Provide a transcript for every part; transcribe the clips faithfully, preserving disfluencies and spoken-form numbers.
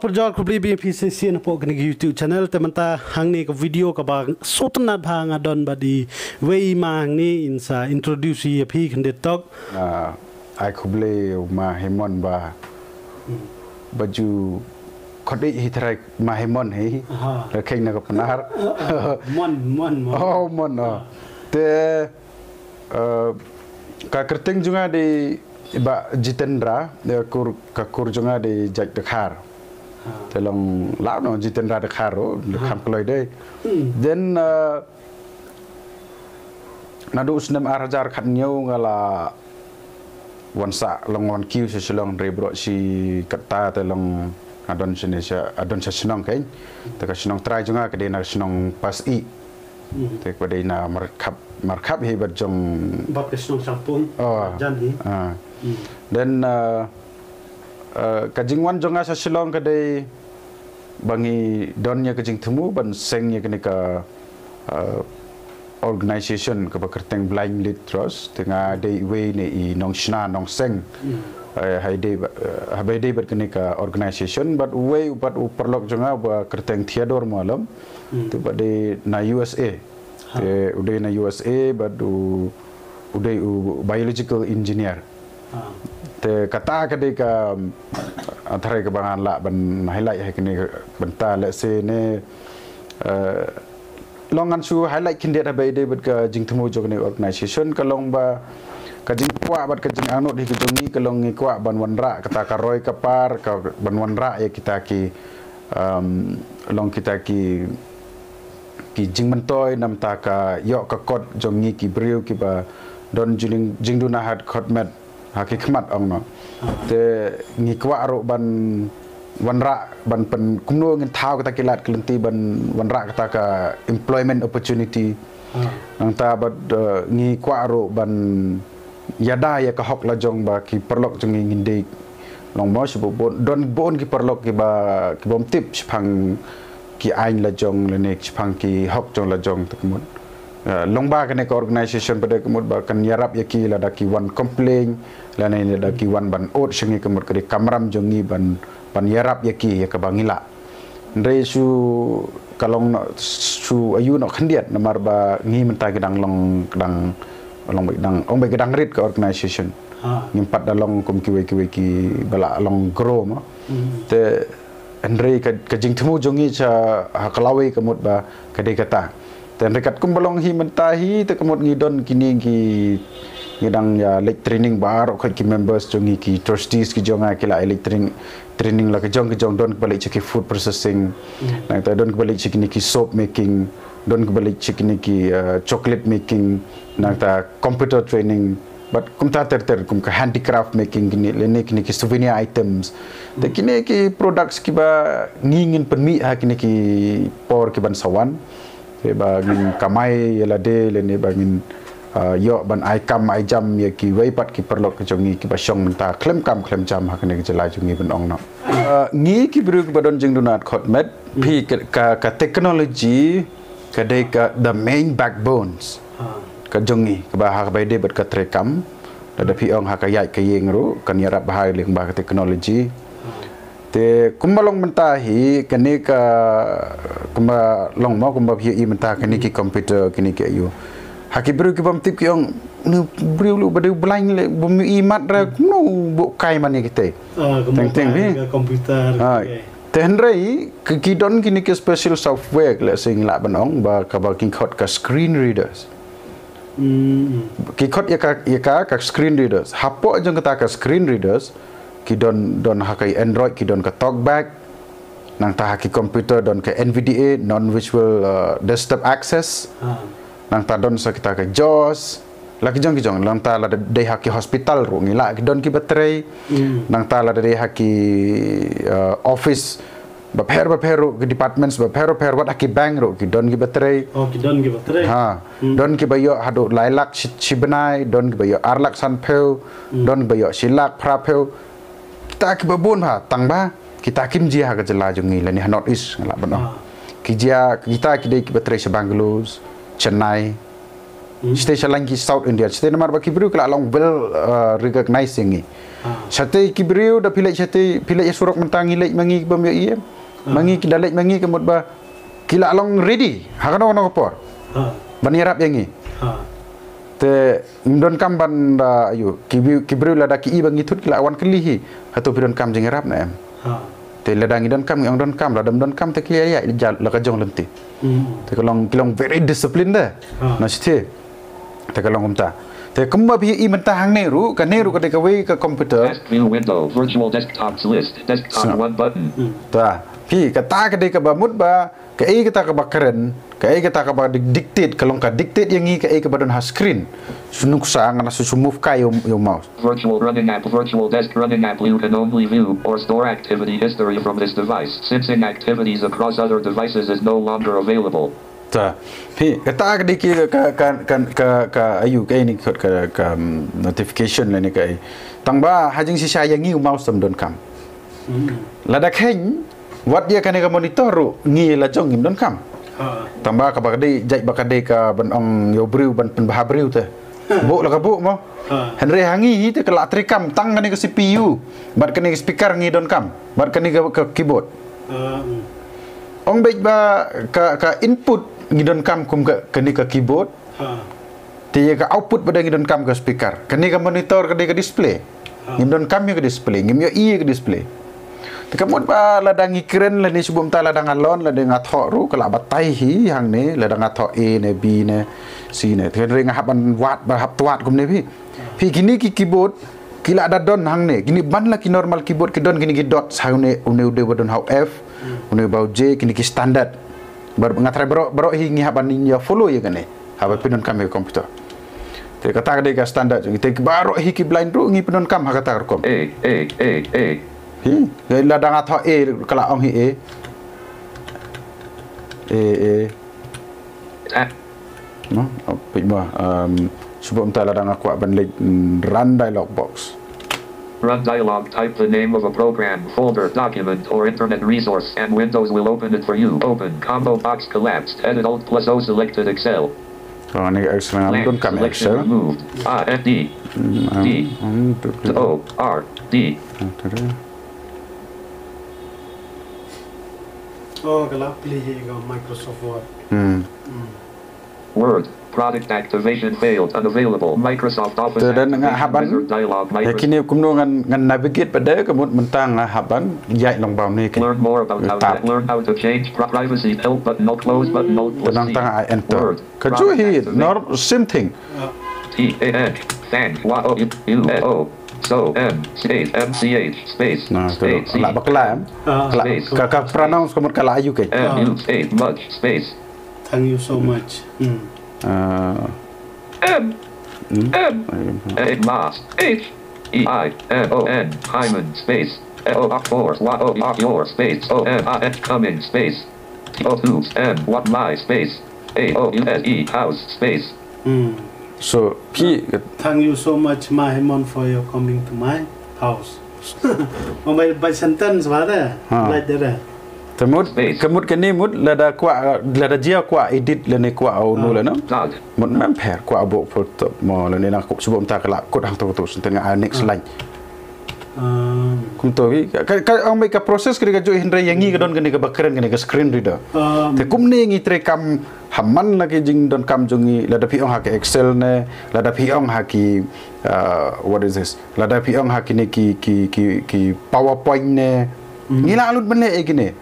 Parjor, khublei biang ïa phi shisien hapoh kane ka YouTube channel. Te mynta hangne ka video kaba sngewtynnat bha nga don bad iwei i ma hangne, in sa introduce ïa phi khyndiat tok. Ah, ai khublei u ma Hemon ba, ba ju khot ïa i trai ma Hemon hi. Aha. Ka kheiñ na ka Pnar. Mon, Mon, Mon. Oh, Mon, oh. Ah. Te, eh, ka kyrteng jong nga dei Bah Jitendra, eh, kur, ka kur jong nga dei Jait Dkhar. Ah. Te long lah noh Jitendra Dkhar ruh, ah, kham kloi dei. Hmm. Then, eh, naduh u snem ar hajar khathynñiew nga la wan sah, long wan kiew sha Shillong, hynrei baroh shi katta te long nga don shane sha, nga don sha shnong keiñ. Te ka shnong trai jong nga ka dei na ka shnong Pasyih. Hmm. Te ka dei na markhap, markhap hi bad jong, bad ka shnong Shangpung. Oh. Jan hi. Ah. Hmm. Then, uh, uh, ka jingwan jong nga sha Shillong ka dei ba ngi don ïa ka jingthmu ban seng ïa kane ka, uh, organization kaba kyrteng Blind Lead Trust. Te nga dei iwei na i nongshna nongseng. Hmm. Eh, ha i dei ba, eh, haba i dei bad kane ka organization, bad uwei pat u paralok jong nga ba kyrteng Theodore Mualem. Hmm. Te ba dei na U S A. Ha. Te u dei na U S A bad u, u dei u biological engineer. Ha. Te kata ka dei ka, ah, tharai kaba ngan lah ban highlight ha kane ka bynta, let's say ne, eh, long ngan shu highlight khyndiat haba i dei bad ka jingthmu jong kane organization ka long ba ka jingkwah bad ka jingangnud hi ka jong ngi ka long ngi kwah ban wanrah kata ka roi ka par, ka ban wanrah ïa kita ki, um, long kita ki, ki jingmyntoi namar ka ïoh ka kot jong ngi ki briew kiba don jingduna ha khot met ha ki khmat ong noh. Te ngi kwah ruh ban wanrah ban pyn kumno ngin thaw kata ki lad ki lynti ban wanrah kata ka employment opportunity. Ah. Nangta bad, eh, ngi kwah ruh ban ïada ïa ka hok la jong ba ki paralok jong ngi ngin dei long mo shu bun, don bun ki paralok kiba, ki bym tip shaphang ki aiñ la jong lane shaphang ki hok jong la jong te ka mut. Eh, long ba kane ka organization pat te ka mut ba kan ïarap ïa ki lada ki wan complain lane lada ki wan ban ud sha ngi ka mut ka dei kamram jong ngi ban, ban ïarap ïa ki ïa kaba ngi lah. Hynrei shu ka long noh, shu aiu noh khyndiat namar ba ngi mynta ki dang long, dang long ba dang, ong ba ki dang rit ka organization. Ha. Ngim pat da long kum kiwei kiwei kiba la long grow mo. Hmm. Te hynrei ka, ka jingthmu jong ngi sha ha ka lawei ka mut ba ka dei kata. Te hynrei katkum ba long hi mynta hi te ka mut ngi don kine ki, ngi dang ïa leit training baroh khoit ki members jong ngi, ki trustees ki jong nga ki la ïa leit training, training la ka jong ka jong, don kiba leit sha ki food processing. Hmm. Nangta don kiba leit sha kine ki soap making, don kiba leit sha kine ki, eh, chocolate making, nangta computer training. Bad kumta ter ter kum ka handicraft making kine, lane kine ki souvenir items. Te kine ki products kiba ngi ngin pynmih ha kine ki por ki ban sa wan. Te ba ngin kamai ïa lade lane ba ngin, ah, ïoh ban ai kam ai jam ïa kiwei pat ki paralok ki jong ngi kiba shong mynta khlem kam khlem jam ha kane ka jylla jong ngi ban ong noh. Ah, ngi ki briew kiba don jingduna khot met, phi ka, ka, ka technology ka dei ka the main backbones. Ha. Ka jong ngi, kaba ha kaba ïadei bad ka treikam. Lada phi ong ha ka ïaid ka ïeng ruh kan ïarap bha lyngba ka technology. Ha. Te kumba long mynta hi kane ka, kumba long mo, kumba phi ïohi mynta kane ki computer kine ki aiu. Ha ki briew ki bym tip ki ong, une u briew u ba dei u blind leh, bym ïohi mat re, kumno u buh kai mane kita. Ah, kumba teng teng kai phi ka computer. Ha. Te hynrei ki, ki don kine ki special software, lehse ngi lah ban ong ba kaba ki khot ka screen readers. Hmm. Ki khot ïa ka, ïa ka, ka screen readers. Hapoh jong kata ka screen readers, ki don, don ha ka Android, ki don ka TalkBack. Nangta ha ki computer don ka N V D A, non visual, uh, desktop access. Ha. Nangta don sa kita ka JAWS. La ki jong ki jong, nangta lada dei ha ki hospital ruh ngi lah ki don kiba trei. Hmm. Nangta lada dei ha ki, uh, office bapher bapher ruh, ki departments bapher bapher, wat ha ki bank ruh ki don kiba trei. Oh, ki don kiba trei. Ha. Hmm. Don kiba ïoh haduh lai lak shi, shi bnai, don kiba ïoh ar lak sanphew, hmm, don kiba ïoh shi lak phraphew. Kita kiba bun bha, tang ba kita kim jia ha ka jylla jong ngi lane ha North East nga lah ban ong. Ah. Ki jia, kita ki dei kiba trei sha Bangalore, Chennai, Shatei sha lain ki South India. Shatei namar ba ki briew ki la long well, uh, recognize ïa ngi. Shatei ki briew da phi leit shatei, phi leit surok mynta ngi leit ma ngi bym ïohi. Ma ngi ki da leit ma ngi ka mut ba ki la long ready ha kano kano ka por ban ïarap ïa ngi. Te ym donkam ban da, ayu, ki briew, ki briew lada ki i ba ngi thut ki la wan kylli hi, hato phi donkam jingïarap ne em? Te lada ngi donkam ngi ong donkam, lada ym donkam te ki ïa ïa la ka jong lynti. Te ka long, ki long very disciplined de. Na shatei. Te ka long kumta. Te kumba phi i mynta hangne ruh, kane ruh ka dei kawei ka computer. Task view window, virtual desktops list, desktop one button. Ta. Phi, kata ka dei kaba mut ba kaei kata kaba kren, kaei kata kaba dic-, dictate, ka long ka dictate ïa ngi kaei kaba don ha screen. Shu nuksa ngan sa shu move kai ïa u, ïa u mouse. Virtual running app, virtual desk running app. You can only view or store activity history from this device. Syncing activities across other devices is no longer available. Ta. Phi, kata ka dei ki ka, ka, ka, ka, ka, ayu, kaei ni ka, ka, ka, um, notification lane kaei. Tang ba ha jingshisha ïa ngi u mouse tam donkam. Lada kheiñ, wat ïa kane ka monitor ruh ngi la jong ngim donkam. Tang ba kaba ka dei, jait ba ka dei ka ban ong ïa u briew ban pynbha briew te. Buh la ka buh mo. Hynrei ha ngi hi te ka la treikam tang kane ka C P U. Bad kane ka speaker ngi donkam. Bad kane ka, ka keyboard. Ong beit ba ka, ka input ngi donkam kum ka, kane ka keyboard. Te ïa ka output ba dang ngi donkam ka speaker. Kane ka monitor ka dei ka display. Ngim donkam ïa ka display, ngim ïohi ïa ka display. Te ka mut ba lada ngi kren lane shu bun mynta lada nga lon, lada nga thoh ruh ka la batai hi hangne, lada nga thoh A ne B ne C ne. Te hynrei nga hap ban wad, ba hap twad kumne phi. Phi, kine ki keyboard ki la da don hangne, kine ban la ki normal keyboard ki don kine ki dots hangne, une u dei ba don ha u F, une ba u J, kine ki standard. Bar nga trai baroh, baroh hi ngi hap ban ïa follow ïa kane. Haba phi donkam ïa ka computer. Te kata ka dei ka standard, te baroh hi ki blind ruh ngi pyndonkam ha kata ka rukom. A, A, A, A. Hi, lada nga thoh A, ka la ong hi A. A, A. Tab. No, oh, peit mo, um, shu bun mynta lada nga kwah ban leit, mm, run dialog box. Run dialog, type the name of a program, folder, document, or internet resource, and Windows will open it for you. Open, combo box collapsed, edit Alt plus O, selected Excel. Oh, ni Excel, ngam donkam Excel. Removed. A, N, D, D, O, R, D. Oh, ka la plie hi ka Microsoft Word. Hmm. Word, product activation failed, unavailable, Microsoft Office. Te dan nga hap ban, dialog, ya kine kumno ngan, ngan navigate pat de, ka mut mynta nga hap ban ïaid lyngba une ki. Learn more about how to, learn how to change pri-, privacy help button, no close button, no plus. Te nangta nga enter. Word, ka ju hi, nor same thing. T A N, thank, wa, o, u, u, o, so, m, space, m, c, h, space, space, la bakla, em? Ka, ka pronounce ka mut ka la ayu ke. M, u, space, much, space. Thank you so much. Hmm. Uh, M. Hmm? M. A, mas, H, E, I, M, O, N, hyphen, space. O, of course, what, O, of your, space. O, M, I, N, coming, space. T, O, two, M, what, my, space. A, O, U, S, E, house, space. Hmm. So, ki, thank you so much, Ma Hemon, for your coming to my house. Mo bai, bai sentence ba de. Ha. Like that. Te mut, ka mut kane mut lada kwah, lada jia kwah edit lane kwah o no lane. Mut mem pher kwah bok photo mo lane na kuk shu bok mynta ka la kut hangto to senten nga next line. Kumto hi ka, ka, ka ong mei ka process ka dei ka juh hynrei ïa ngi ka don kane kaba kren kane ka screen reader. Te kumne ngi treikam ha man la ki jingdonkam jong ngi, lada phi ong ha ki Excel ne, lada phi ong ha ki, uh, what is this? Lada phi ong ha kine ki, ki, ki, ki PowerPoint ne. Ngi la lut ban leh ïa kine.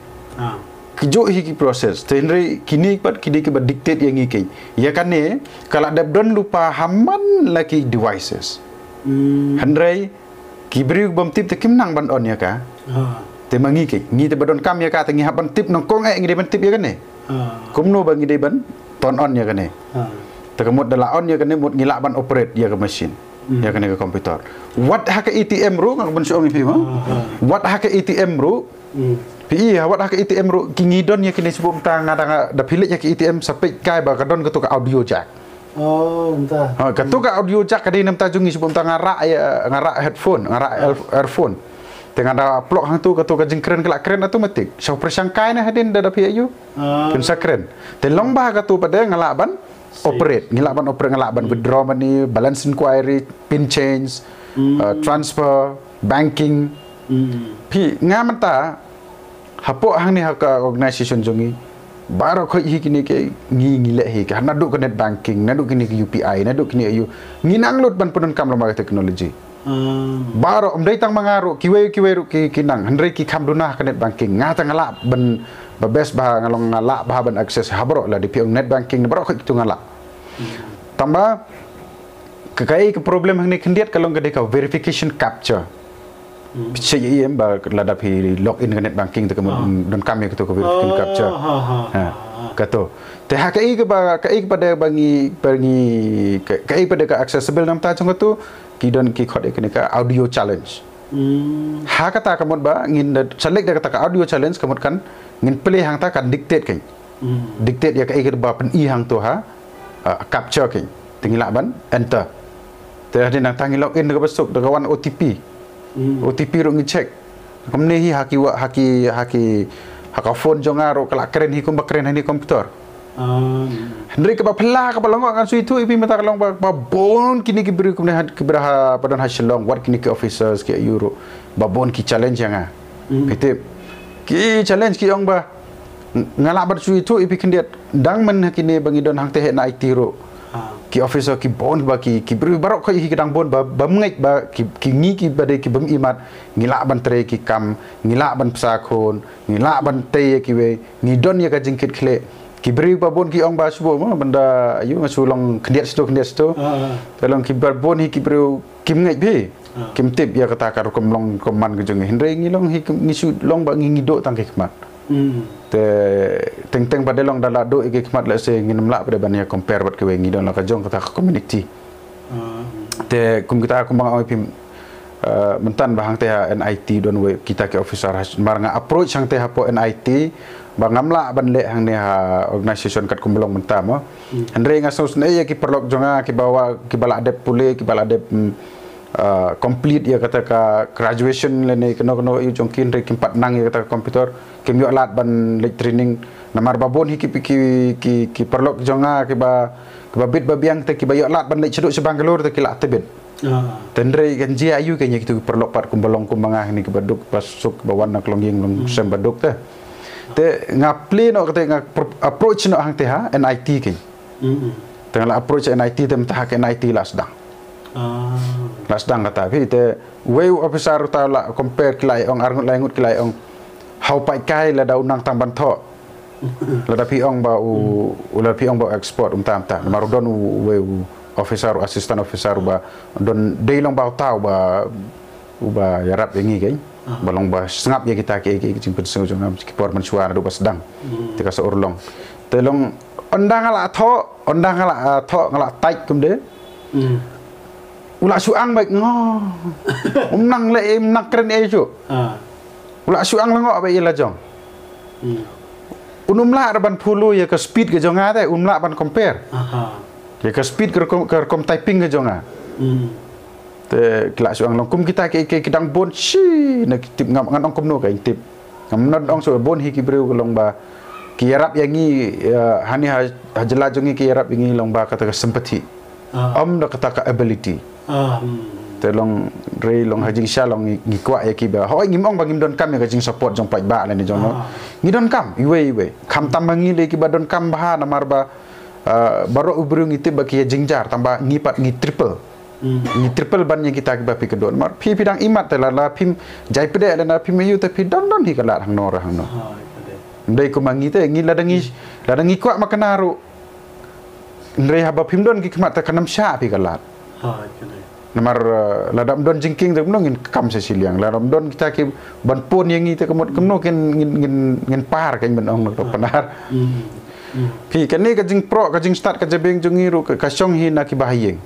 Ki juh hi ki process. Te hynrei kine pat ki dei kiba dictate ïa ngi kein. Ïa kane ka la dep don lypa ha man la ki devices. Hynrei ki briew bym tip te kim nang ban on ïa ka. Te ma ngi kein, ngi te ba donkam ïa ka te ngi hap ban tip nyngkong eh ngi dei ban tip ïa kane. Kumno ba ngi dei ban turn on ïa kane. Te ka mut da la on ïa kane mut ngi lah ban operate ïa ka machine. Ïa kane ka computer. Wat ha ka A T M ruh nga ban shu ong ïa phi mo. Wat ha ka A T M ruh. Phi i ha wat ha ka A T M ruh ki ngi don ïa kine shu bok mynta nga da nga da phi leit ïa ka A T M sa peit kai ba ka don kato ka audio jack. Oh, mynta. Ha, kato ka audio jack ka dei na mynta jong ngi shu bok mynta nga rah ïa, nga rah headphone, nga rah earphone. Te nga da plug hangto kato ka jingkren ka la kren automatic. Sha pyrshang kai na hadien da da phi ïa u. Kin sa kren. Te long ba kato pat de nga lah ban operate, ngi lah ban operate, nga lah ban withdraw money, balance inquiry, pin change, uh, transfer, banking. Phi nga mynta hapoh hangne ha ka organization jong ngi, baroh khoit hi kine ki ngi ngi leh hi ka, naduh ka net banking, naduh kine ki U P I, naduh kine ayu, ngi nang lut ban pyndonkam lem bad ka technology. Baroh, ym dei tang ma nga ruh, kiwei kiwei ruh ki ki nang, hynrei ki kham duna ha ka net banking. Nga te nga lah ban, ba best bha, nga long nga lah bha ban access ha baroh, la dei phi ong net banking, baroh khoit kitu nga lah. Tang ba ka, kaei ka problem hangne khyndiat ka long ka dei ka verification captcha. Phi check ïa em ba lada phi log in ka net banking te ka mut donkam ïa katu ka verification captcha. Ha, kato. Te ha kaei kaba, kaei kaba dei ba ngi, ba ngi, ka, kaei kaba dei ka accessible namar ta jong katu, ki don ki khot ïa kane ka audio challenge. Ha kata ka mut ba ngin da select da kata ka audio challenge ka mut kan ngin play hangta kan dictate kan. Dictate ïa kaei kaba pyni hangto ha, uh, captcha kan. Te ngi lah ban enter. Te hadien nangta ngi log in da kaba suk, da ka wan O T P. O T P ruh ngi check. Kumne hi ha ki wa, ha ki, ha ki, ha ka phone jong nga ruh ka la kren hi kumba kren ha kane ka computer. Hynrei kaba phylla kaba la ngoh ngan shu ïathuh ïa phi mynta ka long ba, ba bun kine ki briew kumne ha, ki briew ha, ba don ha Shillong, wat kine ki officers ki ayu ruh, ba bun ki challenge ïa nga. Phi tip. Ki challenge ki ong ba, nga lah ban shu ïathuh ïa phi khyndiat, dang mynta ha kine ba ngi don hangte ha N I T ruh. Ki officer ki bun ba ki, ki briew baroh khoit hi ki dang bun ba, bym ngeit ba ki, ki ngi kiba dei ki bym ïmat, ngi lah ban trei ki kam, ngi lah ban pynshai khun, ngi lah ban tei ïa kiwei, ngi don ïa ka jingkit khlieh. Ki briew ba bun ki ong ba shu mo, bynda ayu nga shu long khyndiat shatu, khyndiat shatu. Te long kiba bun hi ki briew kim ngeit phi. Kim tip ïa kata ka rukom long rukom man ka jong ngi. Hynrei ngi long hi, ngi shu long ba ngi, ngi duh tang ki khmat. Te teng teng ba dei long da la duh ïa ki khmat lehse ngin ym lah pat ban ïa compare bad kiwei, ngi don la ka jong kata ka community. Te kum kita, kum ba nga ong ïa phi, eh, mynta ba hangte ha N I T don wei kita ki officer, ha, namar nga approach hangte hapoh N I T ba ngam lah ban leh hangne ha organization katkum ba long mynta mo. Hynrei nga sngewsynei ïa ki paralok jong nga kiba wa, kiba la dep pule, kiba la dep, mm, eh, complete ïa kata ka graduation lane kano kano ïa jong ki, hynrei kim pat nang ïa kata ka computer, kim ïoh lad ban leit training. Namar ba bun hi ki, ki, ki, ki paralok jong nga kiba, kiba bit ba biang te kiba ïoh lad ban leit shaduh sha Bangalore te ki la tebit. Te hynrei kan jia aïu kan ïa kitu ki paralok pat kumba long kumba nga hangne kiba duk, ba suk, ba wan na ka longïing longsem ba duk te. Te nga plie noh kata, nga pro-, approach noh hangte ha N I T kan. Te nga la approach N I T te mynta ha ka N I T la sdang. La sdang kata phi te wei u officer uta la compare ki la ong arngut lai ngut ki la ong. Hau paid kai lada u nang tang ban thoh. Lada phi ong ba u, u lada phi ong ba u expert um tam tam. Namar u don u wei u officer, u assistant officer ba don dei long ba uta uba, uba ïarap ïa ngi kan. Ba long ba sngap ïa kita ki, ki, ki jingpynsngew jong nga ki por mynshuwa naduh ba sdang. Te ka sa urlong. Te long ynda nga la thoh, ynda nga la, ah, thoh nga la tight kumde. U la shu ang beit ngo. Um nang leh, um nang kren ei shuh. U la shu ang lyngngoh beit ïa la jong. Un um lah ruh ban follow ïa ka speed ka jong nga te, um lah ban compare. Ïa ka speed ka rukom, ka rukom typing ka jong nga. Te ki la shu ang long kum kita ki, ki, ki dang bun shi na ki tip ngam, ngan ong kumno ka ïing tip. Ngam nang ong shu bun hi ki briew ka long ba ki ïarap ïa ngi, ïa, hangne ha, ha jylla jong ngi ki ïarap ïa ngi long ba kata ka sympathy. Ym da kata ka ability. Te long rei long ha jingshisha long ngi, ngi kwah ïa kiba. Hooid ngim ong ba ngim donkam ïa ka jingsupport jong paidbah lane jong no. Ngi donkam iwei iwei. Khamtam ma ngi lei kiba donkam bha namar ba, ah, baroh u briew ngi tip ba ki ïa jingjia tang ba ngi pat ngi triple. Ngi triple ban ïa kita kiba phi kynduh namar phi, phi dang ïmat te la, la phim jai pdeng lane phim aïu te phi don don hi ka lad hangno re hangno. Ym dei kum ma ngi te, ngi lada ngi, lada ngi kwah ma kane ruh. Hynrei haba phim don ki khmat te kan ym shah phi ka lad. Namar, eh, lada ym don jingkieng te kumno ngin kam sa shiliang. Lada ym don kita ki ban pun ïa ngi te kumno, kumno ngin, ngin, ngin, ngin par kan ban ong na ka Pnar. Phi kane ka jingpro, ka jingstad ka jabieng jong ngi ruh ka, ka shong hi na kiba ha ïing.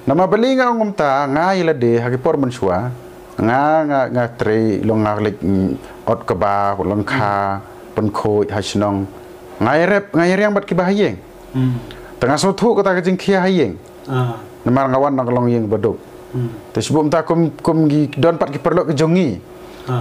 Namar balei nga ong kumta, nga ïa lade ha ki por mynshuwa. Nga, nga, nga trei long nga leit, mm, ot kba, long kha, pynkhuid ha shnong. Nga ïa rep, nga ïa riang bad kiba ha ïing. Te nga sngewthuh kata ka jingkhia ha ïing. Namar nga wan na ka longïing ba duk. Te shu bun mynta kum, kum ki don pat ki paralok ki jong ngi.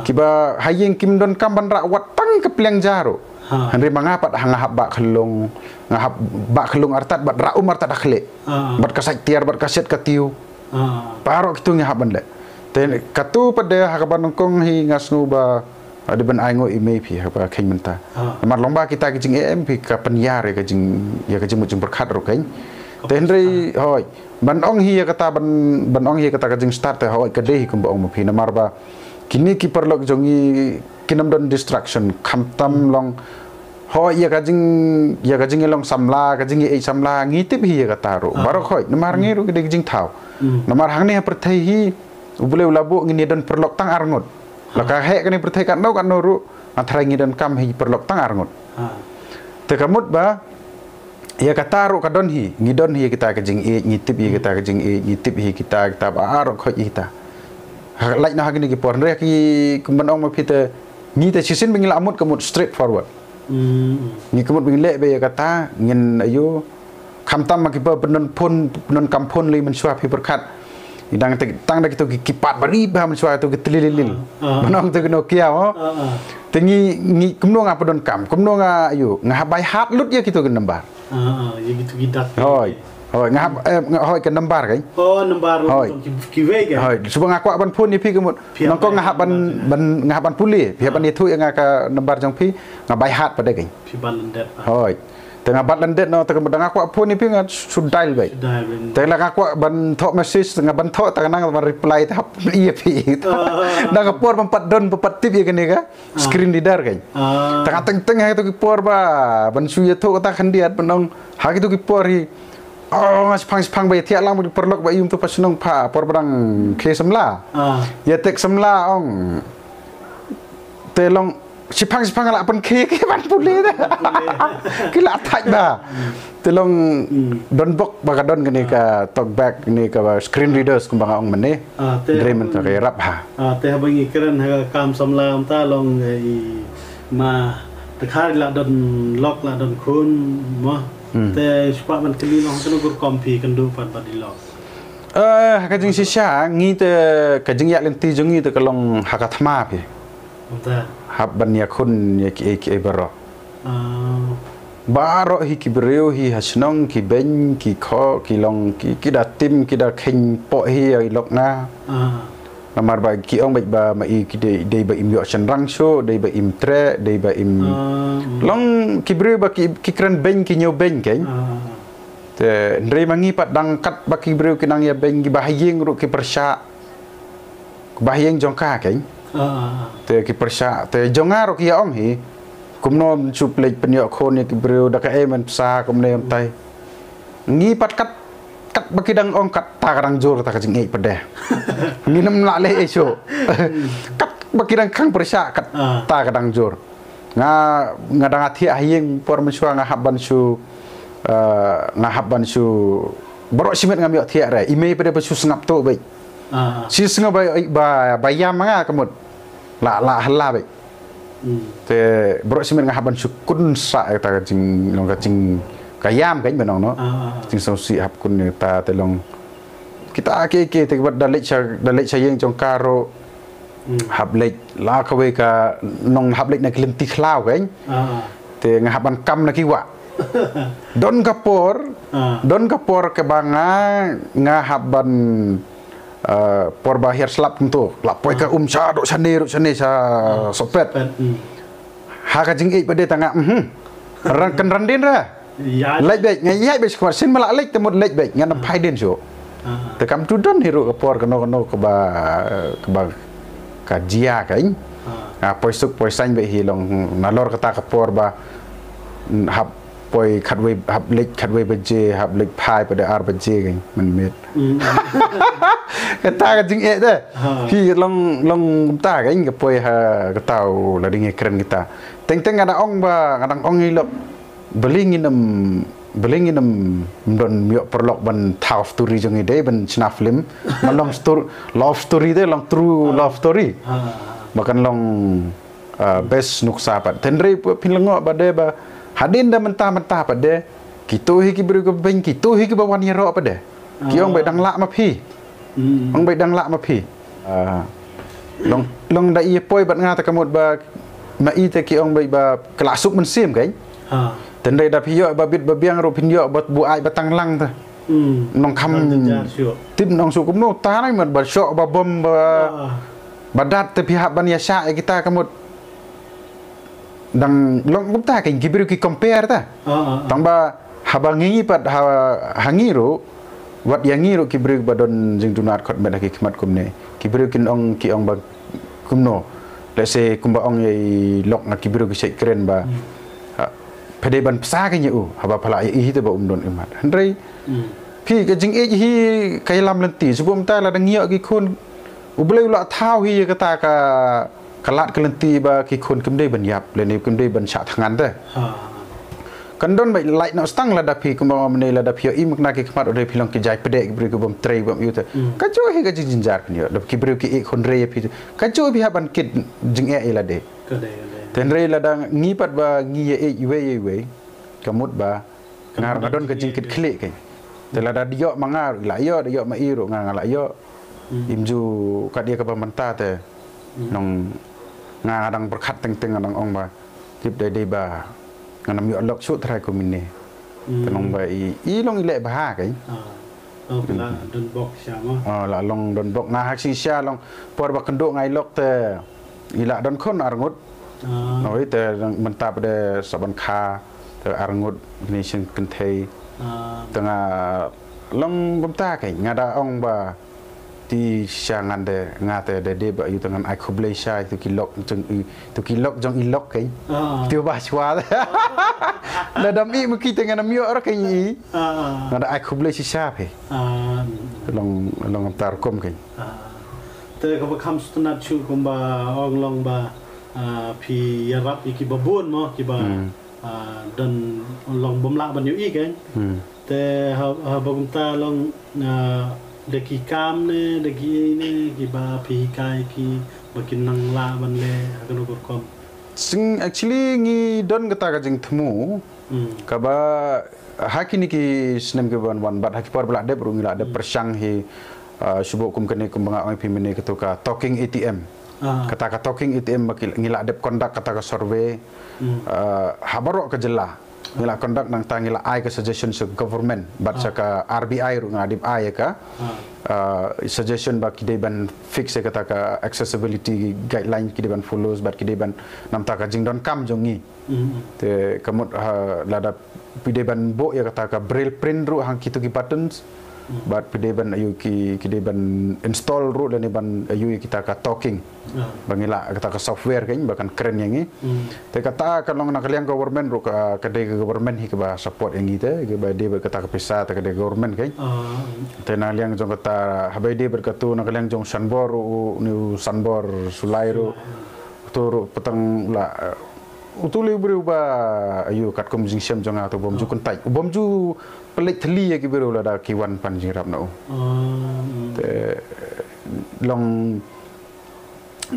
Kiba ha ïing kim donkam ban rah wat tang ka pliang ja ruh. Ha. Hynrei ma nga pat ha nga hap ba khlung, nga hap ba khlung artat bad ra um artat ha khlieh. Ha. Bad ka sait tiar bad ka set ka tiu. Ha. Baroh kitu nga hap ban leh. Te katu pat de ha kaba nyngkong hi nga sngew ba, ah, dei ban ai nguh i mei phi ha kaba kheiñ mynta. Ha. Namar long ba kita ki jingeh em phi ka pynïar ïa ka jing, ïa ka jingmut jingpyrkhat ruh kheiñ. Te hynrei hoi ban ong hi ïa kata ban, ban ong hi ïa kata ka jingstart te hoi ka dei hi kumba ong ma phi namar ba kine ki paralok jong ngi kin ym don distraction khamtam long hoi ïa ka jing, ïa ka jingïalong samla, ka jingïaei samla ngi tip hi ïa kata ruh. Ah. Baroh hoi namar ngi ruh ki dei ki jingthaw. Hmm. Namar hangne ha pyrthei hi u Blei u la buh ngin ïa don paralok tang arngut. La ka heh kane pyrthei katno katno ruh nga tharai ngi donkam hi paralok tang arngut. Ah. Te ka mut ba ïa kata ruh ka don hi, ngi don hi ïa kita ka jingïeit, ngi tip ïa kita ka jingïeit, ngi tip hi kita, kita baroh khoit ïa kita. Ha, lait noh ha kine ki por hynrei ki kumban ong ma phi te ngi te shisien ba ngi la mut ka mut straight forward. Hmm. Ngi ka mut ba ngi leh ba ïa kata ngin ayu khamtam ma ki ba pyndonkam phone, pyndonkam phone lei mynshuwa phi pyrkhat. Ngi dang te tang da kito ki keypad ba ri ba mynshuwa to ki tlililil. Ah, ah. Mynong to ki Nokia mo. Ah, ah. Te ngi, ngi kumno nga pyndonkam, kumno nga ayu, nga ha by heart lut ïa kito ki number. Ah, ah, ïa kito ki dak. Hoi. Hoi, nga hap, eh, nga hoi ka number kan. Oh, number hoi. Ki, ki wei kan. Hoi, suba nga kwah ban phone ïa phi ka mut. Nangko nga hap ban, ban, nga hap ban pule. Phi hap ban ïathuh ïa nga ka number jong phi, nga by heart pat de kan. Phi ban lyndet. Hoi. Te nga bat lyndet no, te ka mut da nga kwah phone ïa phi nga shu dial beit. Shu dial beit. Te la nga kwah ban thoh message, nga ban thoh, te nga nang ban reply, te hap ïa phi. Ah. Da nga por ban pat don, ban pat tip ïa kane ka screen reader kan. Ah. Te nga teng teng ha kito ki por ba ban shu ïathuh kata khyndiat ban ong ha kito ki por hi. Oh, nga shiphang shiphang ba ïathiah lang ba ki paralok ba ïum tu pa shnong pa por ba dang khie samla. Ah. Ïa tek samla ong. Te long shiphang shiphang la pynkhie ki ban pule da. Ki la thait ba. Te long don bok ba ka don kane ka talkback kane ka screen readers kumba nga ong mynne. Ah, te hynrei mynta ka ïarap ha. Ah, te haba ngi kren ha ka kam samla mynta long, eh, i ma te khar la don lok la don khun mo. Hmm. Te shu kwah ban kylli long ha kano ka rukom phi kynduh pat bad i lok. Eh, ha ka jingshisha ngi te ka jingïaid lynti jong ngi te ka long ha ka thma phi. Mynta. Hap ban ïakhun ïa kiei kiei baroh. Ah. Baroh hi ki briew hi ha shnong ki beiñ ki khoh ki long ki, ki da tim ki da kheiñ poh hi ïa i lok nga. Ah. Namar ba ki ong beit ba ma i ki dei, dei ba im ïoh shynrang shuh, dei ba im treh, dei ba im long ki briew ba ki, ki kren beiñ ki ñiew beiñ kan. Ah. Te hynrei ma ngi pat dang kat ba ki briew ki nang ïa beiñ ki ba ha ïing ruh ki pyrshah. Ba ha ïing jong ka kan. Ah, ah, ah. Te ki pyrshah, te jong nga ruh ki ïa ong hi. Kumno shu pynleit pynïoh khun ïa ki briew da kaei men pisa kumne ym tai. Ngi pat kat, kat ba ki dang ong kat ta ka dang jur ta ka jingïeit pat de. Ngin ym lah leh ei shuh. Kat ba ki dang khang pyrshah kat ta ka dang jur. Nga, nga dang ïathiah ha ïing por mynshuwa nga hap ban shu, eh, nga hap ban shu baroh shi miet ngam ïoh thiah re. I mei pat de ba shu sngap tuh beit. Ah. Shi sngap ba, ba, ba ïam nga ka mut. La, la hala beit. Hmm. Te baroh shi miet nga hap ban shu kun sa ïa ta ka jing, long ka jing, ka ïam ka ban ong no. Ah, ah, ah. Jingsngewsih hap kun ïa ta te long. Kita kiei kiei te bad da leit sha, da leit sha ïing jong ka ruh. Hmm. Hap leit la kawei ka nong hap leit na ki lynti khlaw kan. Ah, ah. Te nga hap ban kam na ki wah. Don ka por, ah, don ka por kaba nga, nga hap ban, eh, por ba hiar slap kumto. La poi ka um sha doh shane, doh shane sha, ah, sohpet. Pet, hmm. Ha ka jingïeit pat de tang nga, mhm. Ran kan ran dien ra. Ïa. Leit beit, nga ïa beit shuwa, sien ma la leit te mut leit beit, ngan ym phai dien shuh. Ah. Te kam tu don hi ruh ka por kano kano kaba, kaba ka jia kan. Ah. Nga poi suk poi saiñ beit hi long nalor kata ka por ba, mm, hap poi khatwei, hap leit khatwei baje, hap leit phai pat de ar baje kan, mynmiet. Mm. Kata ka jingeh de. Ha. Hi long, long kata kan, ka poi ha kata u la ding ïa kren kita. Teng teng nga dang ong ba, nga dang ong ïa i lok. Balei ngin ym, balei ngin ym don ïoh paralok ban thaw story jong ngi dei ban shna film. Ban long stor-, love story de, long true love story. Ha. Ba kan long, uh, best nuksa pat. Hynrei phin lyngngoh ba de ba hadien da mynta mynta pat de. Kito hi ki briew kiba beiñ, kito hi kiba wan ïaroh pat de. Ki ong beit dang lah ma phi. Hmm. Ong beit dang lah ma phi. Ah, long, long da i poi bad nga ta ka mut ba Ma i te ki ong ba, ba ka la suk mynsiem kai. Ha. Te hynrei da phi ïoh ba bit ba biang ruh phin ïoh ba buaid ba tang lang te. Hmm. Nongkham. Tip nong suk kumno ta nai mat ba shoh ba bom ba. Ha. Ba dat te phi hap ban ïa shah ïa kita ka mut. Dang long kumta kein ki briew ki compare ta. Ah, ah, ah. Tang ba haba ngi pat ha, ha ngi ruh, wat ïa ngi ruh ki briew ba don jingduna khot met ha ki khmat kumne. Ki briew kin ong ki ong ba kumno. Let's say kumba ong ïa i lok nga ki briew ki sait kren ba. Hmm. Ha, phi dei ban psa kein ïa u, haba pha la ïa i hi te ba um don imat. Hynrei. Hmm. Phi ka jingïeit hi ka ïalam lynti, shu bym ta la dang ïoh ki khun. U Blei u la thaw hi ïa kata ka Ka lad ka lynti ba ki khun kim dei ban ïap lane kim dei ban shah thngan te. Ha. Kan don ba lait noh stang lada phi kumba ma mynne lada phi ïoh i makna ki khmat u dei phi long ki jai pdeng ki briew ki bym trei bym ïoh te. Hmm. Ka jong hi ka jingjynjar phin ïoh. Da ki briew ki ïeh khun rei ïa phi. Ka jong phi hap ban kit jingeh ïa lade. Ka dei, ka dei. Te hynrei lada ngi pat ba ngi ïa ïeit iwei ïa iwei. Ka mut ba Nga ruh nga don ka jingkit khlieh kein. Te lada da ïoh ma nga ruh i la ïoh, da ïoh ma i ruh nga nga la ïoh. Hmm. Im ju kat ïa kaba mynta te. Hmm. Nong nga nga dang pyrkhat teng teng nga dang ong ba tip dei dei ba ngan ym ïoh lok shuh trai kumne. Hmm. Te nong ba i, i long i leh bha kein. Ah. Oh, ka la don bok sha ma. Oh, la long don bok nga ha shisha long por ba kynduh nga i lok te I la don khun arngut. Ah. Oi, te mynta pat de sa ban kha, te arngut ni shin kynthei. Ah. Te nga long kumta kein, nga da ong ba ti sha ngan de, nga te de de ba ïa te ngan ai khublei sha, tu ki lok jong i, tu ki lok jong i lok kein. Ah. Tu ba shwa. La dam i mu ki te ngan am ïoh ra kein i. Ah, ah. Nga da ai khublei shisha phi. Ah. Long, long tar kum kein. Ah. Te kaba kham sngewtynnat shuh kumba ong long ba, ah, phi ïarap ïa kiba bun mo, kiba, hmm, ah, don long bym lah ban ïohi kein. Hmm. Te ha, haba kumta long, ah, da ki kam ne, da ki ne, kiba phi hikai ki, ba kin nang lah ban leh, ha kano ka rukom. Sing, actually, ngi don kata ka jingthmu, hmm, kaba ha kine ki snem ki ban wan bad ha ki por ba la dep ruh ngi la dep, hmm, pyrshang hi, uh, shu buh kum kane kumba nga ong ïa phi mynne katu ka talking A T M. Ah. Kata ka talking A T M ba ki, ngi la dep conduct kata ka survey, hmm, uh, ha baroh ka jylla. Ngi la conduct nangta ngi la ai ka suggestion sha government bad sha, ah, ka R B I ruh nga dep ai ka, ah, uh, suggestion ba ki dei ban fix ïa kata ka accessibility guideline ki dei ban follow bad ki dei ban namta ka jingdonkam jong ngi. Mm. Te ka mut, ha, lada phi dei ban buh ïa kata ka braille print ruh hang kitu ki buttons. Mm. Bad phi dei ban ïoh ki, ki dei ban install ruh lane ban ïoh ïa kita ka talking. Ah. Ba ngi la kata ka software kein ba kan kren ïa ngi. Mm. Te kata ka long na ka liang government ruh ka, ka dei ka government hi kaba support ïa ngi te, kaba dei bad kata ka pisa te ka dei government kein. Ah. Te na liang jong kata haba dei bad katu na ka liang jong Sanbor ruh, u, ni u Sanbor Sulai ruh. Sulai. Tu ruh pateng la, uh, utu le u briew ba, ayu, katkum jingshem jong nga tu bym ju, oh, kyntait. Bym ju pynleit thylli ïa ki briew lada ki wan pan jingïarap na u. Oh, hmm. Te long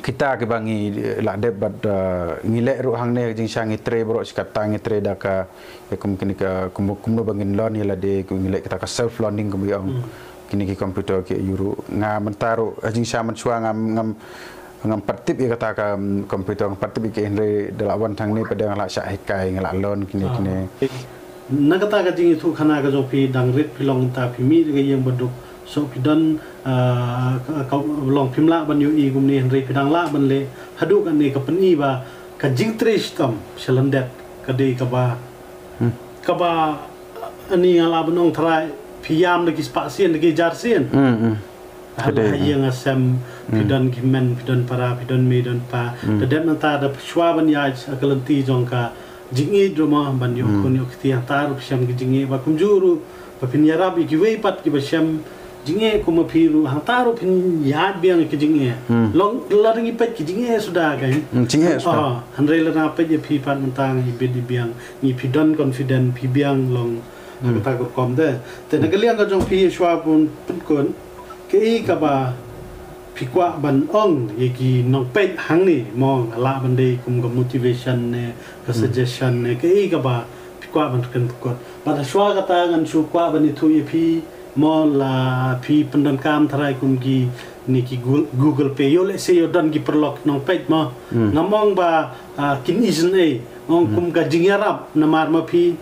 kita kiba ngi, eh, la dep bad, uh, ngi leh ruh hangne jingshisha ngi trei baroh shi katta ngi trei da ka, eh, kum kine ka, kum, kumno ba ngin loan ïa lade, ngi leh kita ka self loaning kumba ong. Hmm. Kine ki computer ki ïa ruh. Nga mynta ruh, ha jingshisha mynshuwa ngam, ngam, ngam pat tip ïa kata ka, mm, computer, ngam pat tip ïa ka, hynrei da la wan tang ne pat de nga la shah hikai, nga la loan kine, ah, kine. Na kata ka jingïathuhkhana ka jong phi dang rit phi long ta phi mih da ka ïing baduk. So phi don, ah, ka, ka long phim lah ban ïohi kumne hynrei phi dang lah ban leh haduh kane ka pyni ba ka jingtrei shitom sha lyndet ka dei kaba Hmm. Kaba, ani nga lah ban ong tharai, phi ïam da ki spah sien, da ki hajar sien. Hmm, hmm. Ha, ka dei, ha ïing ha sem, phi, hmm, don ki hynmen, phi don para, phi don mei, don pa. Hmm. Da dep nangta da shuwa ban ïaid ha ka lynti jong ka jingïeit ruh mo, ban ïoh, hmm, khun ïoh kti hangta ruh phi shem ki jingïeit ba kumjuh ruh, ba phin ïarap ïa kiwei pat kiba shem jingeh kum ma phi ruh, hangta ruh phin ïaid biang ïa ki jingeh. Hmm. Long lada ngi peit ki jingeh suda kein. Hmm, jingeh suda. Oh, hynrei lada nga peit ïa phi pat mynta ngi bit ïa biang, ngi phi don confident phi biang long, hmm, ha kata ka rukom te. Te na ka liang ka jong phi shuwa pun pynkut, kaei kaba phi kwah ban ong ïa ki nongpeit hangne mo, nga lah ban dei kum ka motivation ne ka, hmm, suggestion ne kaei kaba phi kwah ban kren pynkut. Bad shuwa kata ngan shu kwah ban ïathuh ïa phi mo la phi pyndonkam tharai kum ki Ni ki Google, Google Pay, ïoh lehse ïoh don ki paralok nongpeit mo. Ngam ong ba, ah, kin isn't ei. Ong kum ka jingïarap namar ma phi,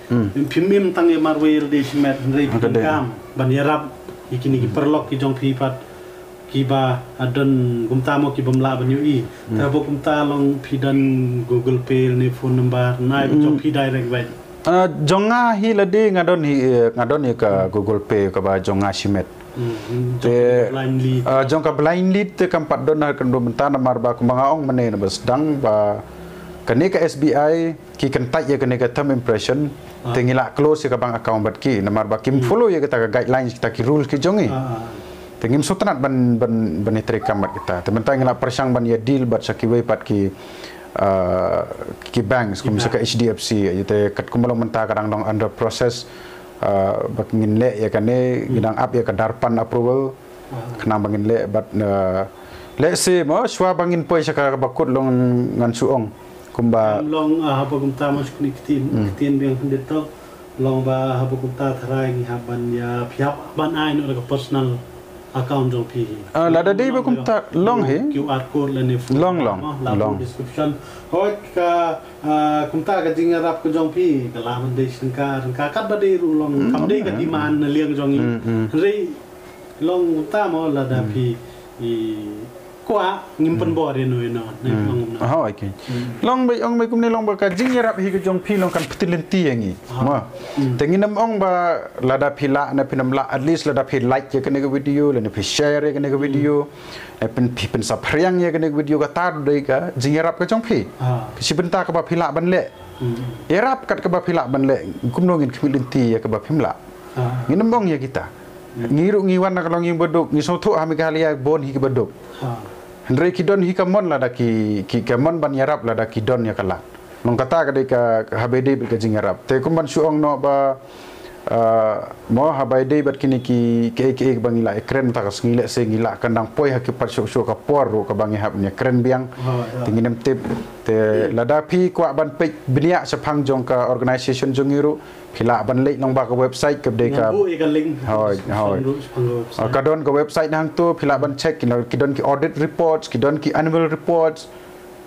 phim im tang ïa marwei lade shimet, hynrei phi donkam ban ïarap ïa kine ki paralok ki jong phi pat, kiba, ah, don kumta mo, ki bym lah ban ïohi. Te haba kumta long phi don Google Pay ne phone number, nai ba jong phi direct beit. Ah, jong nga hi lade nga don hi, eh, nga don hi ka Google Pay kaba jong nga shimet. Te, jong ka blind lead. Ah, jong ka blind lead te kam pat don ha ka mynta namar ba kumba nga ong mynne na ba sdang ba kane ka S B I ki kyntait ïa kane ka term impression, te ngi la close ïa ka bank account bad ki namar ba kim follow ïa kita ka guidelines, kita ki rules ki jong ngi. Te ngim sngewtynnat ban, ban, ban ïatreikam bad kita. Te mynta ngi la pyrshang ban ïa deal bad sa kiwei pat ki, ah, ki banks kum sa ka H D F C, ïa te katkum ba long mynta ka dang long under process, ah, ba ngin leh ïa kane, ngi dang ap ïa ka DARPAN approval. Khnang ba ngin leh bad, ah, lehse mo shuwa ba ngin poi sha kaba kut long ngan shu ong. Kumba long, ah, haba kumta mo shu kni ktien, ktien biang khyndiat to. Long ba haba kumta tharai ngi hap ban ïa, phi hap ban ai noh da ka personal account jong phi. Ah, lada dei ba kumta long hi. Q R code lane phone number mo, la buh description. Hoi ka, ah, kumta ka jingïarap ka jong phi ka lah ban dei sha ka, ka kat ba dei ruh long kam dei ka demand na liang jong ngi. Hynrei long kumta mo lada phi i kwah ngim pynbor ïano ïano. Hoi, okay. Long ba ong ba kumne long ba ka jingïarap hi ka jong phi long kan pynlynti ïa ngi. Mo. Te ngin ym ong ba lada phi lah ne phin ym lah, at least lada phi like ïa kane ka video, lane phi share ïa kane ka video, ne phin, phi pynsaphriang ïa kane ka video, kata dei ka jingïarap ka jong phi. Ka shi bynta kaba phi lah ban leh. Ïarap kat kaba phi lah ban leh, kumno ngin khmih lynti ïa kaba phim lah. Ngin ym ong ïa kita. Ngi ruh ngi wan na ka longïing baduk, ngi sngewthuh ha Meghalaya bun hi ki baduk. Hynrei ki don hi ka mon lada ki, ki ka mon ban ïarap lada ki don ïa ka lad. Long kata ka dei ka, ka haba dei bad ka jingïarap. Te kum ban shu ong noh ba, ah, mo haba dei bad kine ki, ki, ki, ba ngi la ïakren mynta ka sngi lehse ngi la kan dang poi ha ki pat shuh shuh ka por ruh kaba ngi hap ban ïakren biang. Te ngin ym tip. Te lada phi kwah ban peit bniah shaphang jong ka organisation jong ngi ruh, phi lah ban leit lyngba ka website ka dei ka. Ngan buh ïa ka link. Hoi, hoi. Ka don ka website na hangto, phi lah ban check, ki don ki audit reports, ki don ki annual reports.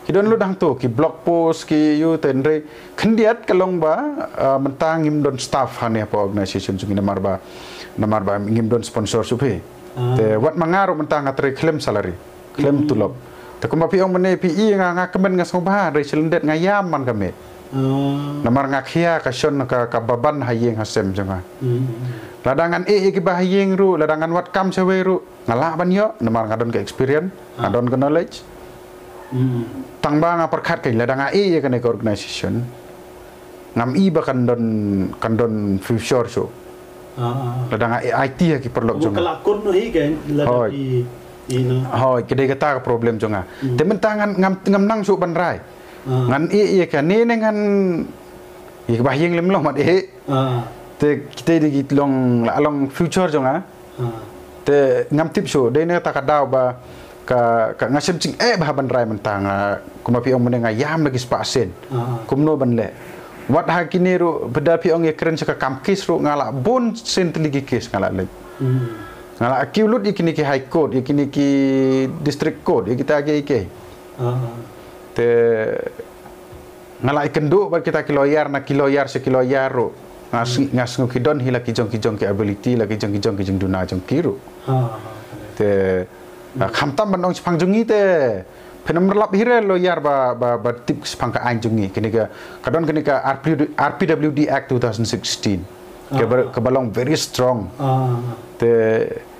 Ki don lut hangto, ki blog post, ki ïa te, hynrei khyndiat ka long ba, ah, mynta ngim don staff hangne ha organisation jong ngi namar ba, namar ba ngim don sponsor shuh phi. Te wat ma nga ruh mynta nga trei khlem salary. Khlem tulop. Te kumba phi ong mynne phi i nga, nga kmen nga sngewbha, hynrei shi lyndet nga ïam man ka miet. Namar nga khia ka shon ka, kaba ban ha ïing ha sem jong nga. Lada ngan ïeh ïa kiba ha ïing ruh, lada ngan wad kam shawei ruh, nga lah ban ïoh, namar nga don ka experience, nga don ka knowledge. Tang ba nga pyrkhat kein lada nga ïeh ïa kane ka organisation, ngam i ba kan don, kan don future shuh. Lada nga ïeh ha ki paralok jong nga. Hoi. Hoi, ka dei kata ka problem jong nga. Te mynta ngan, ngam, ngam nang shuh ban rai. Ngan ïeh ïa kane ne ngan ïeh kaba ha ïing lem long mat ïeh. Te kita dei ki long, la long future jong nga. Te ngam tip shuh, dei na kata ka daw ba ka, ka nga shem jingeh bha ban rai mynta nga, kumba phi ong mynne nga ïam da ki spah sien. Kumno ban leh. Wat ha kine ruh, lada phi ong ïakren sha ka kam kes ruh nga lah bun sien tylli ki kes nga lah leit. Nga lah kiew lut ïa kine ki High Court, ïa kine ki District Court, ïa kita ki, ki. Te nga la ïakynduh bad kita ki lawyer, na ki lawyer sha ki lawyer ruh. Nga sngew, nga sngew ki don hi la ki jong ki jong ki ability, la ki jong ki jong ki jingduna jong ki ruh. Te, ah, khamtam ban ong shaphang jong ngi te, phin ym lap hi re lawyer ba, ba, ba tip shaphang ka aiñ jong ngi. Kane ka, ka don kane ka R P W D, R P W D Act two thousand sixteen. Kaba, kaba long very strong. Te,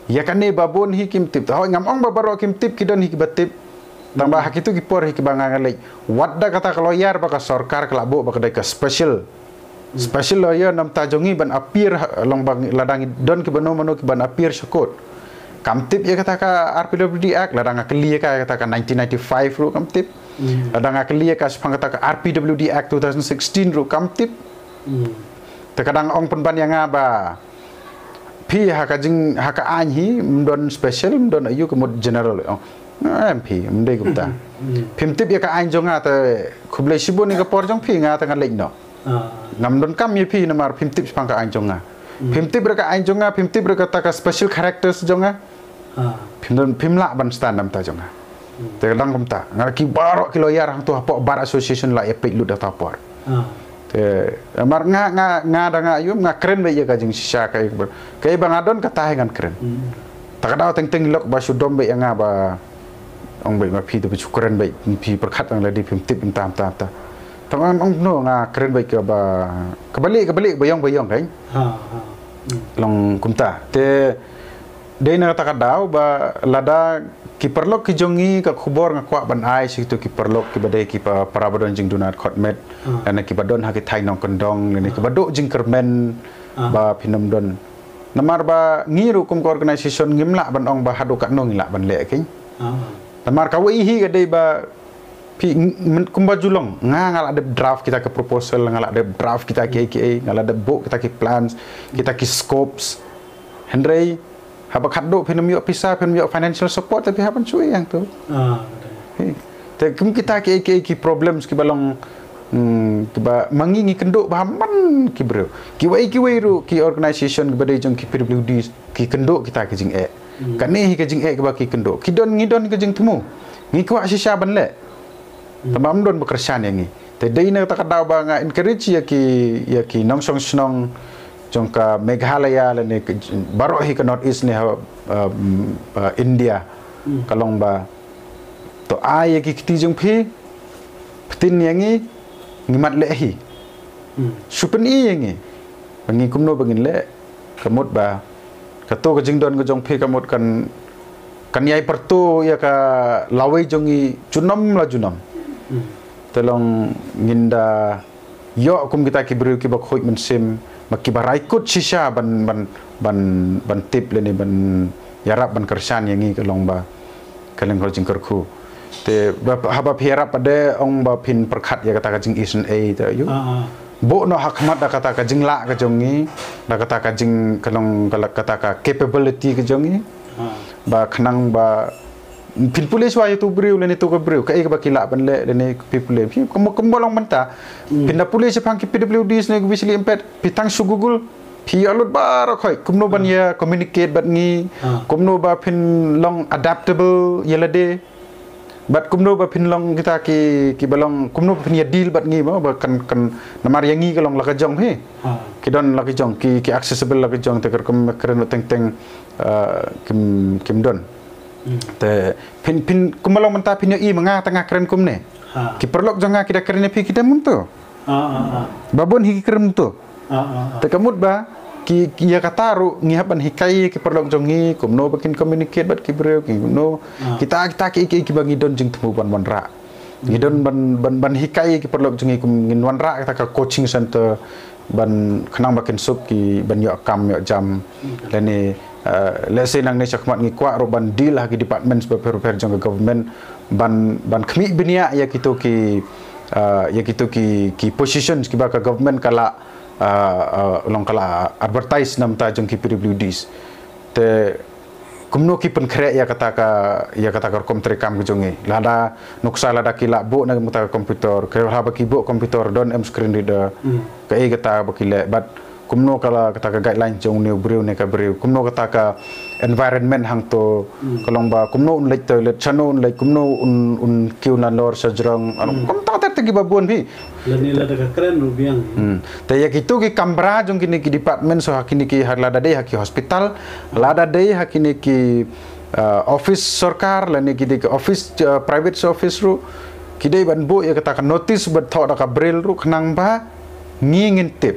ïa kane ba bun hi kim tip. Te hoi ngam ong ba baroh kim tip, ki don hi kiba tip. Tang ba ha kito ki por hi kiba nga nga leit. Wat da kata ka lawyer ba ka sorkar ka la buh ba ka dei ka special. Special lawyer namar ta jong ngi ban appear ha, long ba ngi, lada ngi don kiba no mano kiban appear sha court. Kam tip ïa kata ka R P W D Act, lada nga kylli ïa ka, ïa kata ka nineteen ninety-five ruh kam tip. Lada nga kylli ïa ka shaphang kata ka R P W D Act two thousand sixteen ruh kam tip. Te ka dang ong pynban ïa nga ba phi ha ka jing, ha ka aiñ hi, ym don special, ym don aiu, ka mut general. Oh. Em phi, ym dei kumta. Phim tip ïa ka aiñ jong nga te, khublei shibun ïa ka por jong phi, nga te ngan leit noh. Ngam donkam ïa phi namar phim tip shaphang ka aiñ jong nga. Phim tip ruh ka aiñ jong nga, phim tip ruh kata ka special characters jong nga. Don phim lah ban stand namar ta jong nga. Te dang kumta. Nga ki baroh ki lawyer hangto hapoh bar association la ïa peit lut da ta por. Ah. Te mar nga nga nga da nga ïum nga kren beit ïa ka jingshisha ka ïa ka ba nga don kata hi ngan kren. Hmm. Ta ka daw teng teng lok ba shu dom beit ïa nga ba ong beit ma phi te ba shu kren beit phi pyrkhat nang lade phim tip mynta mynta mynta. Ta nga ong no nga kren beit ka ba ka balik ka balik ba ïong ba ïong kan. Ha ha. Hmm. Long kumta. Te dei na kata ka daw ba lada ki paralok ki jong ngi ka khubor nga kwah ban ai sha kito ki paralok ki ba dei ki pa para ba don jingduna khot met. Ah. Lane ki ba don ha ki thaiñ nongkyndong lane ki ba dok jingkyrmen. Ah. Ba phin ym don. Namar ba ngi ruh kum ka organisation ngim lah ban ong ba haduh katno ngi lah ban leh keiñ. Ah. Namar kawei hi ka dei ba phi ng- men- kumba ju long nga nga la dep draft kita ki proposal, nga la dep draft kita ki A K A, nga la dep buh kita ki plans, kita ki scopes. Hynrei haba khatduh phin ym ïoh pisa, phin ym ïoh financial support, te phi hap ban shu ïeng tu. Ah, betul. Hi. Te kum kita ki A K A ki problems ki ba long, hmm, ki ba ma ngi ngi kynduh ba ha man ki briew. Kiwei kiwei ruh ki organisation ki ba dei jong ki P W Ds ki kynduh kita ki jingeh. Hmm. Kane hi ka jingeh ki ba ki kynduh. Ki don ngi don ka jingthmu. Ngi kwah shisha ban leh. Hmm. Tangba ym don ba kyrshan ïa ngi. Te dei na kata ka daw ba nga encourage ïa ki ïa ki nongshong shnong jong ka Meghalaya lane ka j- baroh hi ka North East ne ha um, uh, India. Hmm. Ka long ba to ai ïa ki kti jong phi. Ptin ïa ngi ngi mat leh hi. Hmm. Shu pyni ïa ngi. Ba ngi kumno ba ngin leh. Ka mut ba kato ka jingdon ka jong phi ka mut kan kan ïai pyrto ïa ka lawei jong ngi junom la junom. Hmm. Te long ngin da ïoh kum kita ki briew ki ba khuid mynsiem ma ki ba raikut shisha ban ban ban ban tip lane ban ïarap ban kyrshan ïa ngi ka long ba ka lyngkor jingkyrkhu. Te ba haba phi ïarap pat de ong ba phin pyrkhat ïa kata ka jing isynei te ïoh. Ah, ah. Buh noh ha khmat da kata ka jinglah ka jong ngi, da kata ka jing ka long ka la- kata ka capability ka jong ngi. Ah. Ba khnang ba phin pule shuwa ïa tu briew lane tu ka briew kaei kaba ki lah ban leh lane phi pule. Phi kum kum ba long mynta. Hmm. Phin da pule shaphang ki P W Ds ne ki Wesley Impet phi tang shu Google. Phi ïa lut baroh khoi kumno ban ïa communicate bad ngi. Ah. Kumno ba phin long adaptable ïa lade. Bad kumno ba phin long kita ki ki ba long kumno ba phin ïa deal bad ngi ba ba kan kan namar ïa ngi ka long la ka jong hi. Ah. Ki don la ka jong ki ki accessible la ka jong te kyrkum kren teng teng ah, kim kim don. Hmm. Te phin phin kumba long mynta phin ïohi ma nga ta nga kren kumne. Ha. Ki paralok jong nga ki da kren ïa phi ki da mynta. Ah, ah, ah. Ba bun hi ki kren mynta. Ah, ah, ah. Te ka mut ba ki ki ïa kata ruh ngi hap ban hikai ki paralok jong ngi kumno ba kin communicate bad ki briew ki kumno. Ah. Kita kita ki ki ki ba ngi don jingthmu ban wanrah. Ngi don ban ban ban hikai ki paralok jong ngi kum ngin wanrah kata ka coaching center ban khnang ba kin suk ki ban ïoh kam ïoh jam. Hmm. Lane uh, let's say nangne shakhmat ngi kwah ruh ban deal ha ki departments bapher bapher jong ka government ban ban khmih bniah ïa kito ki uh, ïa kito ki ki positions kiba ka government ka la uh, uh, long ka la advertise namar ta jong ki P W Ds. Te kumno ki pynkhreh ïa kata ka ïa kata ka rukom treikam ka jong ngi lada nuksa lada ki lah buh na ka mut ka computer ka haba ki buh computer don em screen reader. Hmm. Kaei kata ba ki leh bad kumno ka la kata ka guideline jong une u briew ne ka briew kumno kata ka environment hangto. Hmm. Ka long ba kumno un leit toilet shano un leit kumno un un kiew nalor sha jrong. Hmm. Kumta ter te ki ba bun phi. Lane lada ka kren ruh biang. Hmm. Te ïa kito ki kamra jong kine ki department so ha kine ki ha lada dei ha ki hospital, lada dei ha kine ki uh, office sorkar lane ki dei ki office uh, private office ruh ki dei ban buh ïa kata ka notice ba thoh da ka braille ruh khnang ba ngi ngin tip.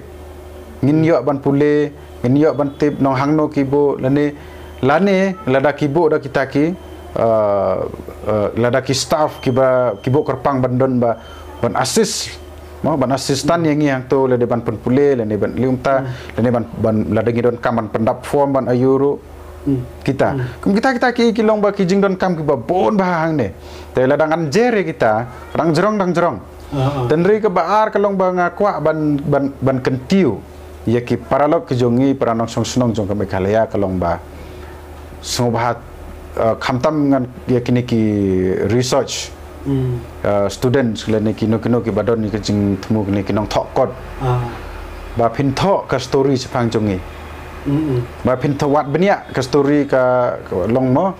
Ngin ïoh ban pule, ngin ïoh ban tip nong hangno ki buh lane lane lada ki buh da kita ki uh, uh, lada ki staff kiba ki buh kyrpang ban don ba ban assist mo ban assistant ïa ngi hangto lane ban pynpule lane ban liumta lane ban ban lada ngi don kam ban pyndap form ban ayu ruh. Hmm. Kita. Hmm. Kum kita kita ki ki long ba ki jingdon kam kiba bun ba hangne. Te lada ngan jer ïa kita dang jrong dang jrong. Ah, ah. Tynrai kaba ar ka long ba nga kwah ban ban ban kyntiew ïa ki paralok ki jong ngi para nongshong shnong jong ka Meghalaya ka long ba sngewbha uh, khamtam ngan ïa kine ki research. Hmm. Uh, students lane ki no ki no ki ba don ïa ki jingthmu kine ki nongthoh kot. Ah. Ba phin thoh ka story shaphang jong ngi. Hmm, hmm. Ba phin thoh wat bniah ka story ka, ka long mo.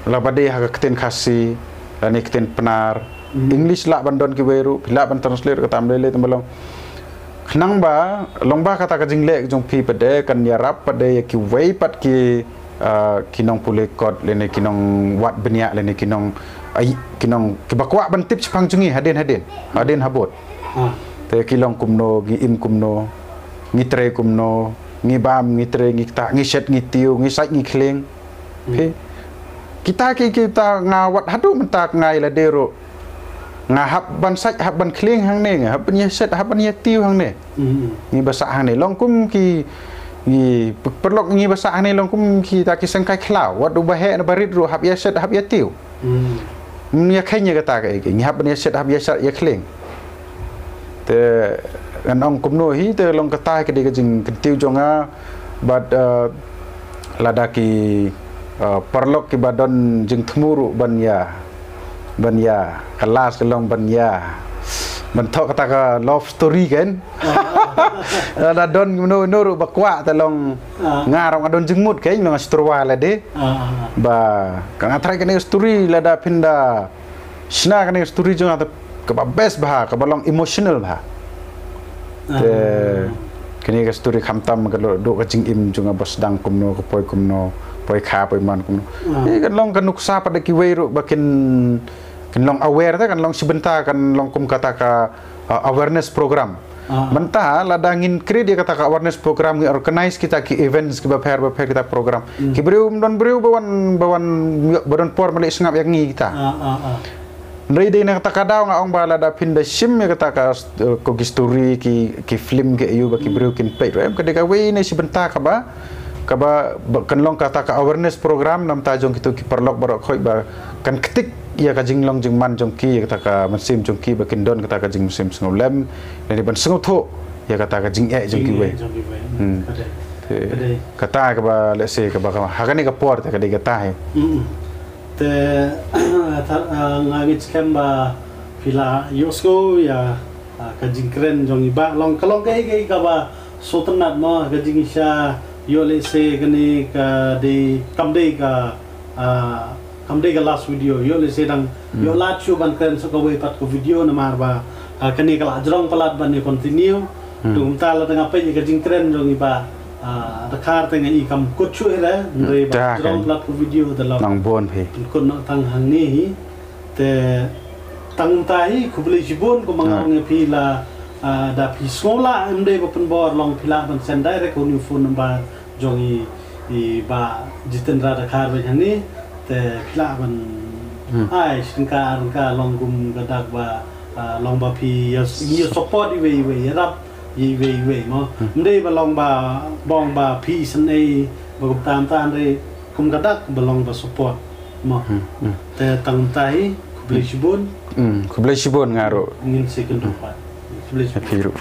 la ba dei ha ka ktien Khasi, lane ktien Pnar. English lah ban don kiwei ruh, phi lah ban translate kata, ym dei lei tang ba long. Khnang ba long ba kata ka jingleh jong phi pat de kan ïarap pat de ïa kiwei pat ki, ah, ki nongpule kot lane ki nongwad bniah lane ki nong, ai, ki nong, kiba kwah ban tip shaphang jong ngi hadien hadien, hadien habud. Te ki long kumno, ngi im kumno, ngi trei kumno, ngi bam, ngi trei, ngi ktah, ngi shet, ngi tiew, ngi sait, ngi khlieng. Phi, kita ki, kita nga wat haduh mynta nga ïa lade ruh. Nga hap ban sait, hap ban khlieng hangne, nga hap ban ïa shet, hap ban ïa tiew hangne. Ngi ba sah hangne long kum ki, ngi pe-, paralok, ngi ba sah hangne long kum kita ki seng kai khlaw. Wat u ba heh na ba rit ruh hap ïa shet, hap ïa tiew. Ym ïa kheiñ ïa kata kaei kaei, ngi hap ban ïa shet, hap ïa shet, ïa khlieng. Te ngan ong kumno hi, te long kata ka dei ka jingkyntiew jong nga bad, eh, lada ki, eh, paralok kiba don jingthmu ruh ban ïa, ban ïa, ka last ka long ban ïa, ban thoh kata ka love story kan. Lada don kumno kumno ruh ba kwah, te long nga ruh nga don jingmut kan, long nga shu tyrwa lade. Ba ka nga tharai kane ka story lada phin da shna kane ka story jong nga te kaba best bha, kaba long emotional bha. Te kane ka story khamtam ka lo-, duh ka jingim jong nga ba sdang kumno, ka poi kumno, poi kha, poi man kumno. Ïa kan long ka nuksa pat da kiwei ruh ba kin, kin long aware, te kan long shi bynta, kan long kum kata ka, uh, awareness program. Mynta lada ngin create ïa kata ka awareness program, ngi organize kita ki events kiba pher ba pher, kita program. Ki briew, ym don briew ba wan, ba wan, ba don por ban leit sngap ïa ngi kita. Hynrei dei na kata ka daw nga ong ba lada phin da shim ïa kata ka, eh, ko ki story, ki, ki film, ki aïu ba ki briew kin peit ruh, em, ka dei kawei na shi bynta kaba, kaba, ba kan long kata ka awareness program na bynta jong kito ki paralok baroh khoit ba kan ktik ïa ka jinglong jingman jong ki, ïa kata ka mynsiem jong ki ba kin don kata ka jingmynsiem sngewlem, lane ban sngewthuh ïa kata ka jingeh jong kiwei. Jong kiwei. Ka dei. Te ka dei kata kaba, let's say, kaba, kaba ha kane ka por te ka dei kata hi. Te, tha-, ah, nga ngeit skhem ba phi la ïohsngew ïa, ah, ka jingkren jong i Bah, long ka long kaei kaei kaba sngewtynnat mo, ka jingshisha, ïoh lehse kane ka dei, kam dei ka, ah, kam dei ka last video, ïoh lehse dang ïoh lad shuh ban kren sa kawei pat ka video namar ba, ah, kane ka la jrong palat ban ïa continue. Te kumta lada nga peit ïa ka jingkren jong i Bah, ah, Dkhar te nga i kam kut shuh hi re, hynrei ba jrong palat ka video te long nang bun phi. Pynkut noh tang hangne hi. Te tang kumta hi, khublei shibun, kumba nga ong ïa phi la, ah, da phi sngew lah, ym dei ba pynbor, long phi lah ban send direct ha u phone number jong i, i Bah Jitendra Dkhar beit hangne. Te phi lah ban ai shi tyngka ar tyngka, long kum ka dak ba, ah, long ba phi ïa, ïa support iwei iwei, ïarap iwei iwei mo. Ym dei ba long ba, ba ong ba phi isynei ba kumta kumta, hynrei kum ka dak ba long ba support mo. Te tang kumta hi, khublei shibun. Khublei shibun nga ruh. Ngin sa ïakynduh pat. Khublei shibun. Ïa phi ruh.